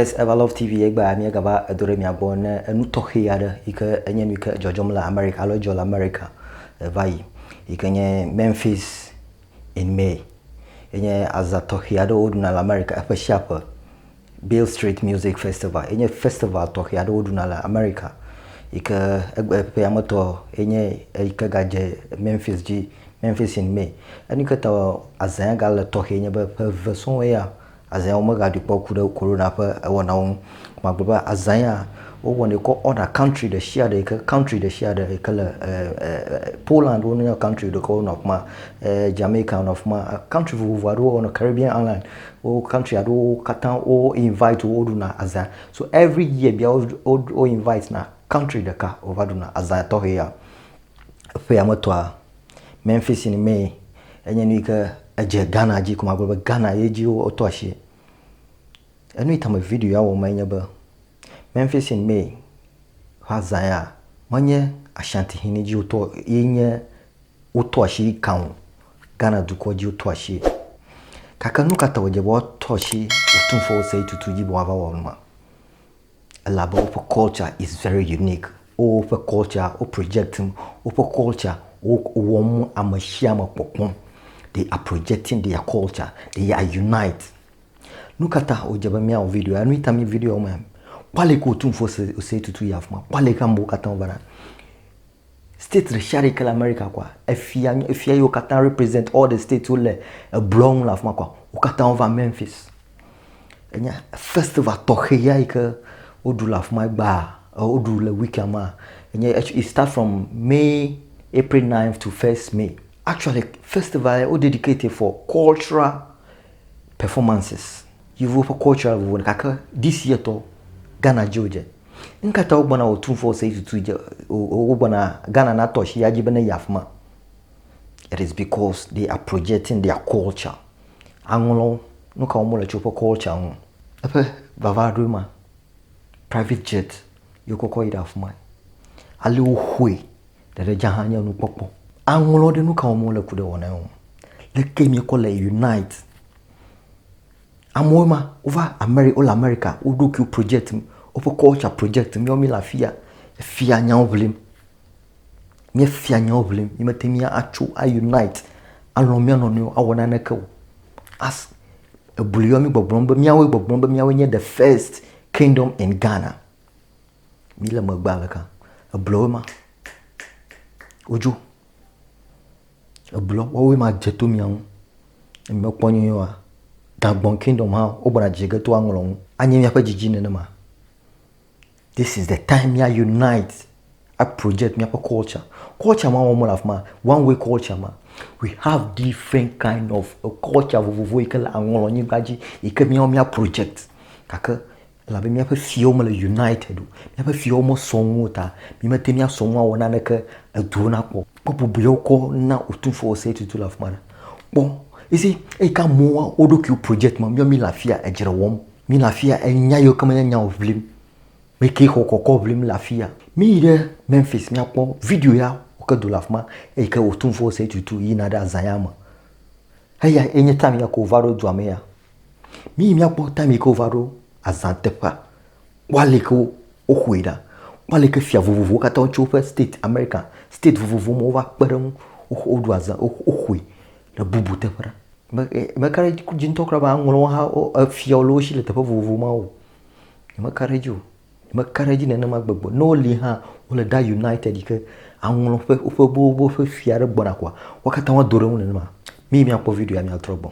Yes, Everlove TV egbea míegava edo ɖe mia gbɔ ne enu tɔxɛ aɖe yi ke enye nu yi ke dzɔdzɔm le America alo edzɔ le America va yi yi ke nye Memphis in May. Enye aza tɔxɛ aɖe woɖuna le America eƒe sia ƒe. Beale Street Music Festival enye festival tɔxɛ aɖe woɖuna le America yi ke egbe ƒea me tɔ enye eyi ke gadze Memphis dzi, Memphis in May. Enu yi ke ta azã ya gale tɔxɛ nye be ƒe eve sɔŋ eya azã ya womegaɖui kpɔ ku ɖe corona ƒe ewɔnawo ŋu. Magblɔ be azã ya wowɔnɛ kɔ honour country ɖe sia ɖe yi ke country ɖe sia ɖe yi ke le Poland wonye country ɖeka wonɔ afi ma, Jamaica nɔ afi ma, country vovovo aɖewo wonɔ Caribbean island wo country aɖewo katã wo invite wo woɖuna azã. So every year bia wo wo invite na country ɖeka wova ɖuna azã tɔxɛ ya. Eƒea me tɔa Memphis in May enye nu yi ke edze Ghana dzi ko magblɔ be Ghana ye dzi wotɔ asi. Enu yi ta me video ya wɔm enye be Memphis in May ƒe azã ya menye Ashanti hene dzi wotɔ ye nye wotɔ asi kan o. Ghana dukɔ dzi wotɔ asi. Gake nu ka ta wòdze be woatɔ asi Otumfuo Osei Tutu dzi be woava wɔ nu ma? Elabe woƒe culture is very unique. Woƒe culture wo projectim, woƒe culture wo wɔm ame sia ame kpɔkpɔm. They are projecting their culture, they are unite. Nu ka ta wòdze be míawɔ video ya? Nu yi ta mi video wɔm ya, kpɔ ale yi ke Otumfuo Osei Tutu yi afi ma, kpɔ ale yi ke amewo katã wovana. State ɖe sia ɖe yi ke le America kɔa, efia efia yiwo katã represent all the states wo le eblɔ ŋu le afi ma kɔa, wo katã wova Memphis. Enye festival tɔxɛ ya yi ke woɖu le afi ma egbea, woɖu le weekend ma. Enye it start from May, April 9 to 1st May. Actually, festival ya wo dedicate for cultural performances. Yevuwo ƒe cultural vovovo gake this year tɔ Ghana dzi wodze. Nu ka ta wogbɔna wò tum fɔ ɣesiaɣi tutu dze wogbɔna Ghana natɔ asi ya dzi be ne yi afi ma? It is because they are projecting their culture. Aŋlɔ nu ka wɔm wole tso woƒe culture ŋu. Eƒe vava ɖoe ma, private jet ye wokɔkɔ yi ɖe afi ma. Ale woxɔe ɖeɖe dza hã nye nukpɔkpɔ. Aŋlɔ ɖe nu ka wɔm wole ku ɖe wɔna ŋu. Leke miekɔ le unite Amewo ma wova Ameri wole America wo ɖokuiwo project woƒe culture project míawo míle afia efia nyawo ʋlim. Míefia nyawo ʋlim mímete ŋu atso a unite alɔ̃ mía nɔnɔewo awɔ naneke o. As eblu yɔ mí gbɔgblɔm be míawoe gbɔgblɔm be míawoe nye the first kingdom in Ghana. Míle megbe aleka. Ebluawoe ma wodzo. Egblɔ woawoe ma dze to mia ŋu. Ne mímekpɔ nyuie oa, Dagbon Kingdom hã wogbɔna dze ge to aŋlɔ ŋu. Anye míaƒe dzidzi nenema. This is the time mía unite a project míaƒe culture. Culture ma wɔm wole afi ma, one way culture ma. We have different kind of culture vovovo yi ke le aŋlɔ nyigba dzi yi ke míawo mía project. Gake Elabe míaƒe fiawo mele united o. Míaƒe fiawo mesɔ nu o ta mímete ŋu asɔ nu awɔ naneke eduwo nakpɔ o. Kpɔ bubu ya wokɔ na Otumfuo Osei Tutu le afi ma ɖa. Kpɔ, you see, eyi ke amewo wo ɖokuiwo project ma, míawo míle afia edzre wɔm. Míle afia enya yiwo ke menye nya o ʋlim. Me ke xɔ kɔkɔ ʋlim le afia. Míyi ɖe Memphis míakpɔ video ya woke do le afi ma eyi ke Otumfuo Osei Tutu yina ɖe azã ya me. Eya enye time ya ke wòva ɖo dua me ya. Míyi míakpɔ time yi ke wova ɖo azã teƒea. Kpɔ ale yi ke woxɔe ɖa. Kpɔ ale yi ke fia vovovowo katã wotso woƒe state America state vovovowo me wova kpe ɖe eŋu woɖu azã woxɔe le bubu teƒe ɖa. Me meka ɖe edzi ŋutɔ kura be aŋlɔ hã efiawo le wo si le teƒe vovovo mawo o. Nyemeka ɖe edzi o. Meka ɖe edzi nenema gbegbe. Ne woli hã, wole da United yi ke aŋlɔ ƒe woƒe woƒe fia ɖe gbɔna koa, wo katã woado ɖe eŋu nenema. Míyi míakpɔ video ya míatrɔ gbɔ.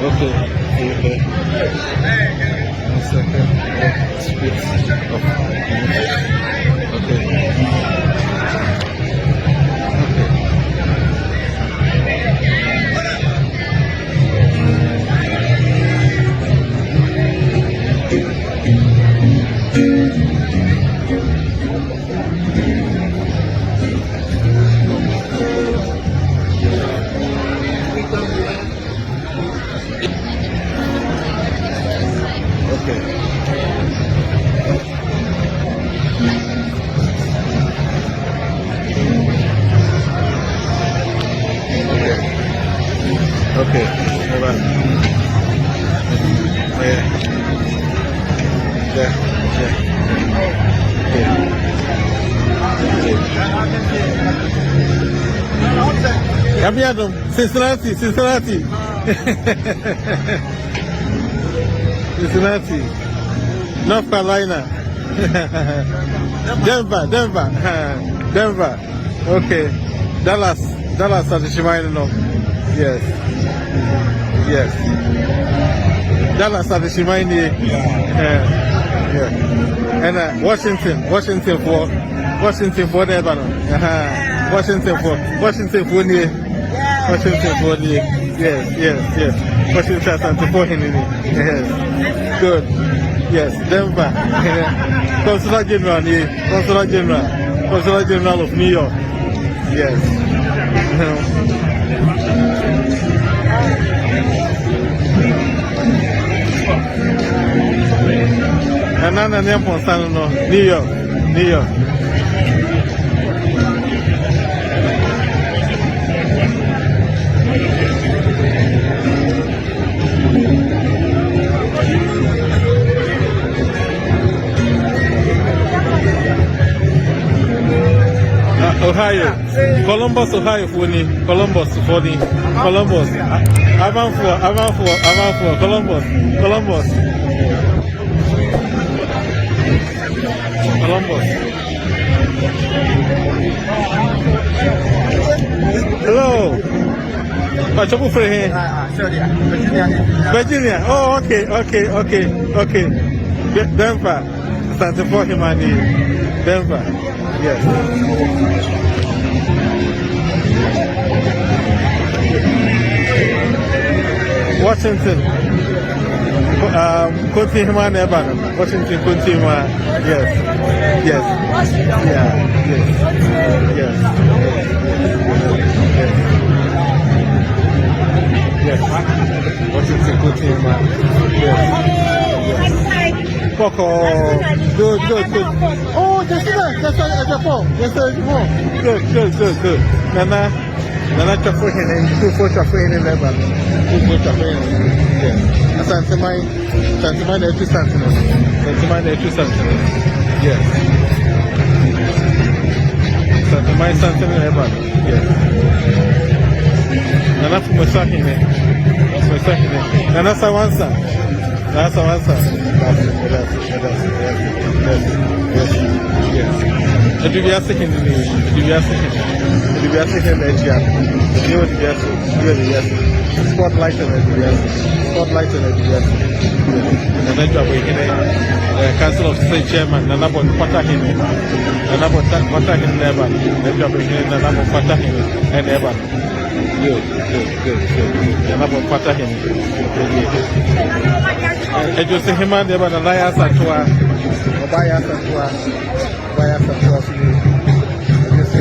Okay, okay. One second. Split of Okay. Okay. Okay. Eva. Yeah. Yeah. Yeah. Okay. Okay. Nyame adom. Cincinnati, Cincinnati. Cincinnati. North Carolina. Denver, Denver. Denver. Okay. Dallas, Dallas Adeshimaino. No. Yes. Yes. Dallas Adeshimaini. Yeah. Yeah. And Washington, Washington for Washington for there, uh-huh. Washington for Washington for near. Washington for near. Yes, yes, yes. Washington Asante for him. Yes. Good. Yes, Denver. Consular General, yeah. Consular General. Consular General of New York. Yes. Nana Nana no, New York, New York. Ohio, Columbus, Ohio, Funi, Columbus, Funi, Columbus, Avanfo, Avanfo, Avanfo, Columbus, Columbus, Columbus. Hello. Pachoku here. Virginia. Oh, okay, okay, okay, okay. Denver. Santa Fe, Himani. Denver. Yes. Washington. Kunti Hima Neban. Washington Kunti Hima. Yes. Yes. Yeah. Yes. Yes. Yes. Yes. Washington Kunti Hima. Yes. Yes. Koko. Good, good, good. Oh, just that. Just that. Just that. Good, good, good, good. Nana. Nana Chafo Hene. Two four Chafo Hene Neban. Two four Chafo Hene. Yes. Asanteman. Asanteman na etu santino. Asanteman na etu santino. Yes. Asanteman santino Neban. Yes. Nana Fumesa Hene. Fumesa Hene. Nana Sawansa. Nana Sawansa. That's it. That's it. That's it. Yes. Yes. Yes. Edubiase Hene ni. Edubiase Hene. Edubiase Hene na ekyia. Ebi Edubiase. Ebi Edubiase. Spotlight on Edubiase. Spotlight on Edubiase. Nana Dwabo Hene. Council of State Chairman Nana Bon Kwata Hene. Nana Bon Kwata Hene na eba. Nana Dwabo Hene Nana Bon Kwata Hene ɛna eba. Good, good, good, good. Nana Bon Kwata Hene. Ejosi Hima na eba Nana ya Asatoa. Ọba ya Asatoa. Ọba ya Asatoa so. Ejosi.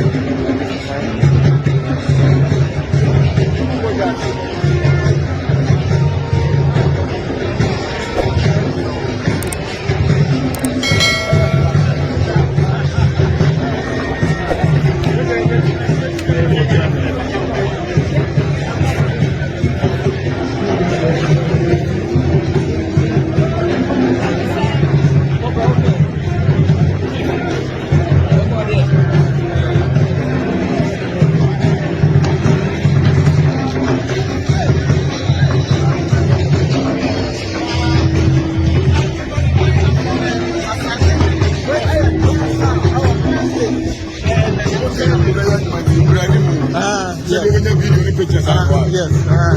Ah, yes. Ah, yes. Ah.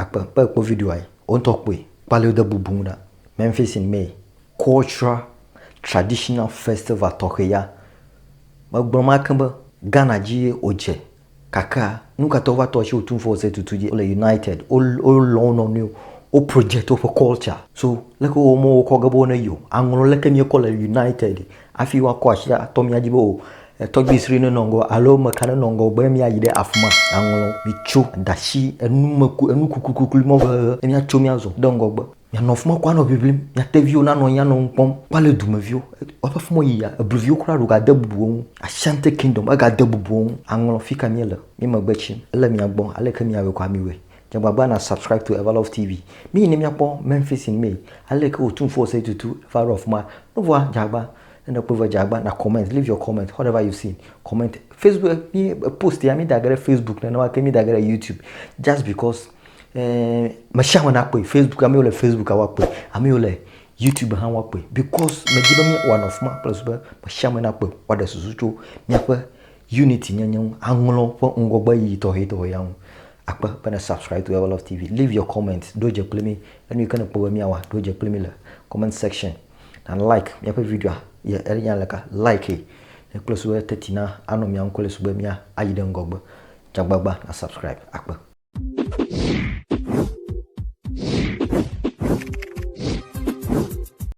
Akpe be ekpɔ videoa yi. Wo ŋutɔ kpɔe. Kpɔ ale wode bubu ŋu ɖa. Memphis in May cultural traditional festival tɔxɛ ya. Megblɔ ma ke be Ghana dzi ye wòdze. Gakea nu ka ta wova tɔ asi Otumfuo Osei Tutu dzi? Wole united, wolɔ̃ wo nɔnɔewo, wo project woƒe culture. So leke wowɔ mɔ wokɔ ge be wone yi o? Aŋlɔ leke míekɔ le united hafi woakɔ asi atɔ mía dzi be o tɔgbui sri nenɔ ŋgɔ alo meka nenɔ ŋgɔ be míayi ɖe afi ma. Aŋlɔ mitso da asi enumeku enukuklukuklu mɔ ʋeʋeʋe ne míatso míazɔ ɖe ŋgɔgbe. Mianɔ afi ma ko anɔ ʋiʋlim, mia teviwo nanɔ anyi anɔ nu kpɔm. Kpɔ ale dumeviwo, woƒe afi ma yia, ebluviwo kura ɖo gade bubu wo ŋu. Ashanti Kingdom egade bubu wo ŋu. Aŋlɔ fi ka míele, mí megbe tsim, ele mia gbɔ, aleke miawɔe kɔa miwɔe. Dze agbagba na subscribe to Everlove TV. Míyi ne míakpɔ Memphis in May, aleke wòtu ŋfu ɔsɛ tutu va ɖo afi ma. Nuvɔa, dze agba. Ne nèkpɔe vɔ dze agba na comment, leave your comment, whatever you seen, comment. Facebook, mí post ya mída ge ɖe Facebook nenema ke mída ge ɖe YouTube just because eh, me sia ame nakpɔe. Facebook, ame yiwo le Facebook woakpɔe, ame yiwo le YouTube hã woakpɔe because medi be mí wòanɔ afi ma kple susu be me sia ame nakpɔe, woaɖe susu tso míaƒe unity nyenye ŋu, aŋlɔ ƒe ŋgɔgbe yiyi tɔxɛtɔxɛ ya ŋu. Akpe be ne subscribe to Everlove TV. Leave your comment, ɖo dze kpli mí. Enu yi ke nèkpɔ be míawɔa, ɖo dze kpli mí le comment section. Na like míaƒe videoa, ye enya leka, like ye kple susu be teti na anɔ mía ŋu kple susu be mía ayi ɖe ŋgɔgbe. Dze agbagba na subscribe. Akpe.